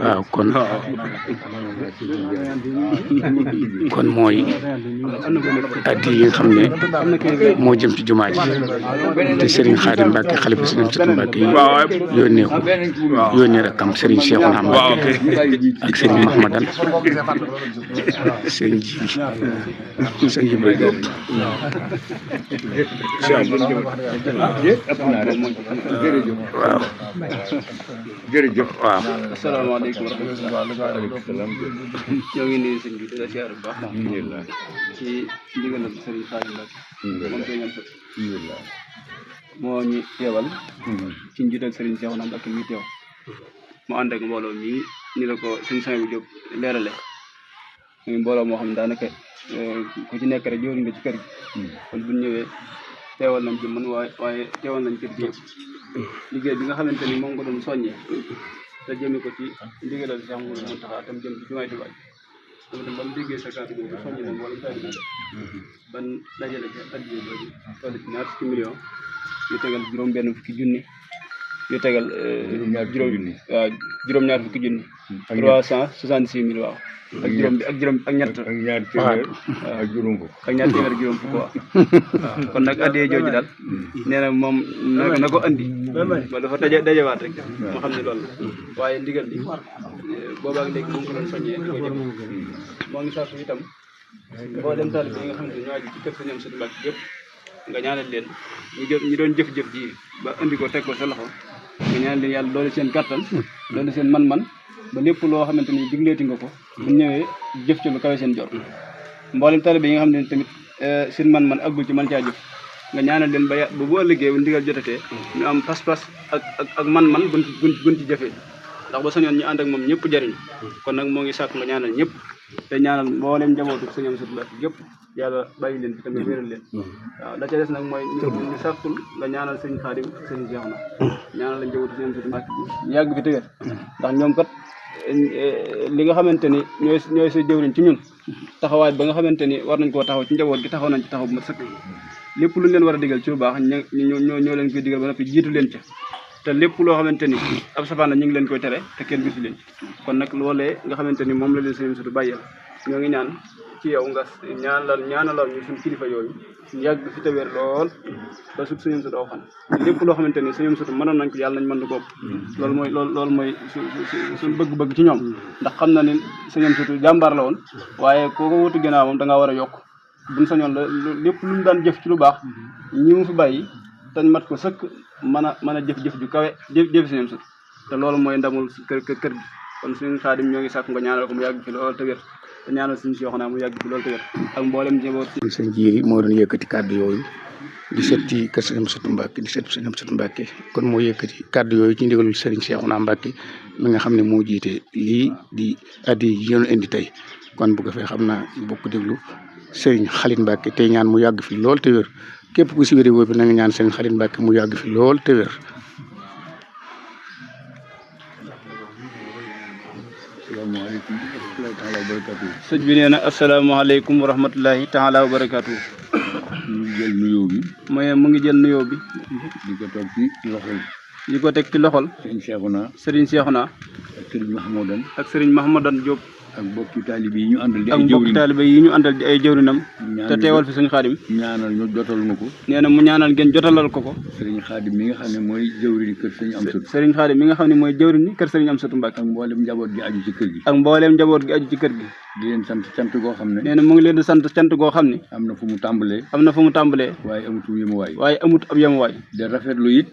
waaw kon mooy addi yi nga xam ne moo jëm ci jumaa ji te Serigne Khadim Mbacke xalifa Serigne Amsatou Mbacke yónnee ko yónnee rakam Serigne Cheikhouna Mbacke ak Serigne Mahmadan Serigne Ji Serigne Ibrahima waaw jërëjëf waaw. asalaamaaleykum wa rahmatulah. ñoo ngi nuyu sëñ bi di la siyaar bu baax. ci ndigalal Serigne Khadim Mbacke. moom Serigne Amsatou. moo ñu teewal. ci njiital Serigne Cheikhouna Mbacke mi teew. mu ànd ak mbooloo mi ni la ko sëñ Sonia bu Diop leerale. muy mbooloo moo xam ne daanaka ku ci nekk rek jëwriñ nga ci kër gi. kon bu ñu ñëwee teewal nañ ci man waaye teewal nañ kër gi yëpp. liggéey bi nga xamante ni moom nga doon soññee te jëmee ko ci ndigalal Cheikh Mouhamadou Mountakha tam jëm ci jumaay Tuubaa moom itam ba mu déggee sa kàddu boobu soññe na wala taalibe ban dajale ci addiya boobu toll ci ñaar fukki million yu tegal juróom-benn fukki junni yu tegal juróom-ñaar fukki junni 366 000 waaw ak juróom ak ñett ak ñaar téeméer ak juróom fukk ak ñaar téeméer juróom fukk waaw kon nag addiya jooju daal nee na moom na ko andi ba dafa dajewaat rek ma xam ne loolu la waaye ndigal li boobaak léegi mu ngi ko doon soññee di ko jëm moo ngi sàkku itam boo dem taalibe yi nga xam ne ñoo aju ci kër Serigne Amsatou Mbacke yëpp nga ñaanal leen ñu doon jëf-jëf ji ba andi ko teg ko sa loxo nga ñaanal leen yàlla doole seen kattan doole seen man-man ba lépp loo xamante ni digleeti nga ko bu ñëwee jëf ci lu kawe seen jor mboolem taalibe yi nga xam ne tamit seen man-man aggul ci mën caa jëf nga ñaanal leen ba bu ëllëgee bu ndigal jotatee ñu am pas-pas ak man-man gun ci jëfee ndax ba sañoon ñu ànd ak moom ñëpp jariñ kon nag moo ngi sàkk nga ñaanal ñëpp te ñaanal mbooleem njabootu Serigne Amsatou Mbacke yëpp yàlla bàyyi leen fi tamit wéral leen waaw la ca des nag mooy ñu sàkkul nga ñaanal Serigne Khadim Serigne Cheikhouna ñaanal la njabootu Serigne Amsatou Mbacke bi ñu yàgg fi tëgër ndax ñoom kat li nga xamante ni ñooy sa jëwriñ ci ñun taxawaay ba nga xamante ni war nañ koo taxaw ci njaboot gi taxaw nañ ci taxaw bu mat sëkk lépp lu leen war a digal ci lu baax ñoo leen koy digal ba noppi jiitu leen ca te lépp loo xamante ni ab safaan la ñu ngi leen koy tere te kenn gisu leen kon nag loolee nga xamante ni moom la leen Serigne Amsatou bàyyeel ñoo ngi ñaan ci yow nga ñaanalal ñu suñu kilifa yooyu ñu yàgg fi te wér lool ba Serigne Amsatou aw fan lépp loo xamante ni Serigne Amsatou mënoon nañ ko yàlla nañ mën du bopp loolu mooy suñu bëgg-bëgg ci ñoom ndax xam na ni Serigne Amsatou jàmbaar la woon waaye koo ko wutu ginnaaw moom da ngaa war a yokk buñ sañoon la lépp lu ñu daan jëf ci lu baax ñi mu fi bàyyi tañ mat ko sëkk mën a jëf ju kawe jëf Serigne Amsatou te loolu mooy ndamul kër gi kon Serigne Khadim ñoo ngi sàkk nga ñaanal ko mu yàgg fi lool te wér te ñaanal Serigne Cheikhouna mu yàgg fi lool te wér ak mboolem njaboot kon sëñ Jiiri moo doon yëkkati kàddu yooyu di seet ci kër Serigne Amsatou Mbacke di seet Serigne Amsatou Mbacke kon moo yëkkati kàddu yooyu ci ndigalul Serigne Cheikhouna Mbacke mi nga xam ne moo jiite lii di addi yi ñu indi tey kon bu ko fee xam naa bokk déglu Serigne Khadim Mbacke tey ñaan mu yàgg fi lool te wér képp ku si wéri woo bi na nga ñaan Serigne Khadim Mbacke mu yàgg fi lool te wér sëñ bi nee na asalaamaaleykum wa rahmatulahi taala wa barakaatu. ñu jël nuyoo bi. mu ngi jël nuyoo bi. di ko toog ci loxol. di ko teg ci loxol. Serigne Cheikhouna. ak Serigne Mahmoudan. ak Serigne Mahmoudan Diop. ak mbokki taalibe yi ñu àndal di ay ak mbokki taalibe yi ñu àndal di ay jëwrinam. te teewal fi Serigne Khadim. ñaanal ñu jotal na ko. nee na mu ñaanal ngeen jotalal ko ko. Serigne Khadim mi nga xam ne mooy jëwriñ kër Serigne Amsatou. Serigne Khadim mi nga xam ne mooy jëwriñ kër Serigne Amsatou Mbacke. ak mboolem njaboot gi aju ci kër gi. ak mboolem njaboot gi aju ci kër gi. di leen sant cant goo xam ne. nee na mu ngi leen di sant cant goo xam ne. am na fu mu tàmbalee. waaye amut ab yemuwaay.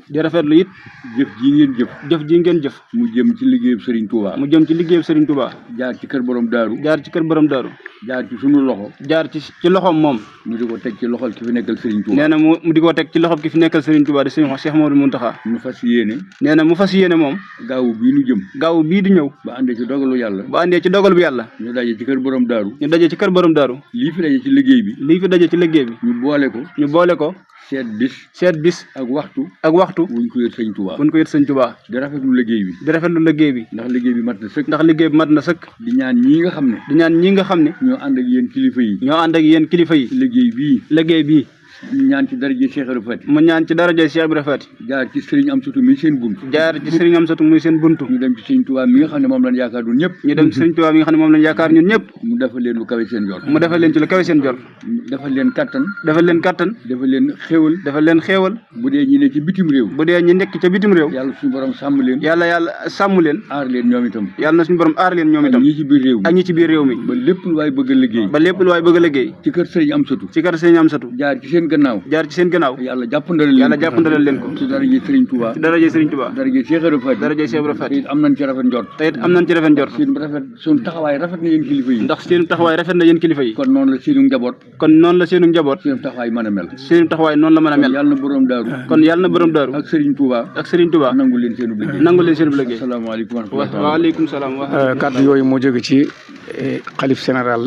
di rafetlu it. jëf ji ngeen jëf. mu jëm ci liggéeyub Serigne Touba. jaar ci kër borom daaru. jaar ci sunu loxo. jaar ci loxoom moom. ñu di ko teg ci loxol ki fi nekkal Serigne Touba. nee na mu di ko teg ci loxol ki fi nekkal Serigne Touba di Serigne Cheikh Mouhamadou Mountakha. mu fas yéene moom. gaawu bii di ñëw. ba àndee ci dogalu yàlla. ñu daje ci kër borom daaru. lii fi daje ci liggéey bi. ñu boole ko. seet bis. ak waxtu. wuñ ko yët Sëñ Touba. di rafetlu liggéey bi. ndax liggéey bi mat na sëkk. di ñaan ñii nga xam ne. ñoo ànd ak yéen kilifa yi. liggéey bii. ñaan ci daraje Cheikh Ibra Fati mu ñaan ci daraje Cheikh Ibra Fati jaar ci Serigne Amsatou mi seen buntu jaar ci Serigne Amsatou muy seen buntu ñu dem ci Serigne Touba mi nga xam ne moom lañ yaakaar ñun ñëpp ñu dem ci Serigne Touba mi nga xam ne moom lañ yaakaar ñun ñëpp mu defal leen lu kawe seen jot mu defal leen ci lu kawe seen jot defal leen kattan defal leen kattan defal leen xéewal defal leen xéewal bu dee ñi ne ci bitim réew bu dee ñi nekk ca bitim réew yàlla suñu borom sàmm leen yàlla sàmm leen aar leen ñoom itam yàlla na suñu borom aar leen ñoom itam ñi ci biir réew mi ak ñi ci biir réew mi ba lépp lu waay bëgg a liggéey ba lépp lu waay bëgg a liggéey ci kër Serigne Amsatou ci kër Serigne Amsatou jaar ci seen gannaaw jaar ci seen gannaaw yàlla jàppandalal leen ko ko ci daraje Serigne Touba ci daraje Serigne Touba daraje Cheikh Ibra Fati daraje Cheikh Ibra Fati te it am nañ ci rafet njort te it am nañ ci rafet njort suñu taxawaay rafet na yéen kilifa yi ndax seen taxawaay rafet na yéen kilifa yi kon noonu la seenu njaboot kon noonu la seenu njaboot seen taxawaay mën a mel seen taxawaay noonu la mën a mel yàlla na borom daaru kon yàlla na borom daaru ak Serigne Touba ak Serigne Touba nangu leen seenu liggéey nangu leen seenu liggéey asalaamaaleykum wa rahmatulah waaleykum salaam kaddu yooyu moo jóge ci xalif général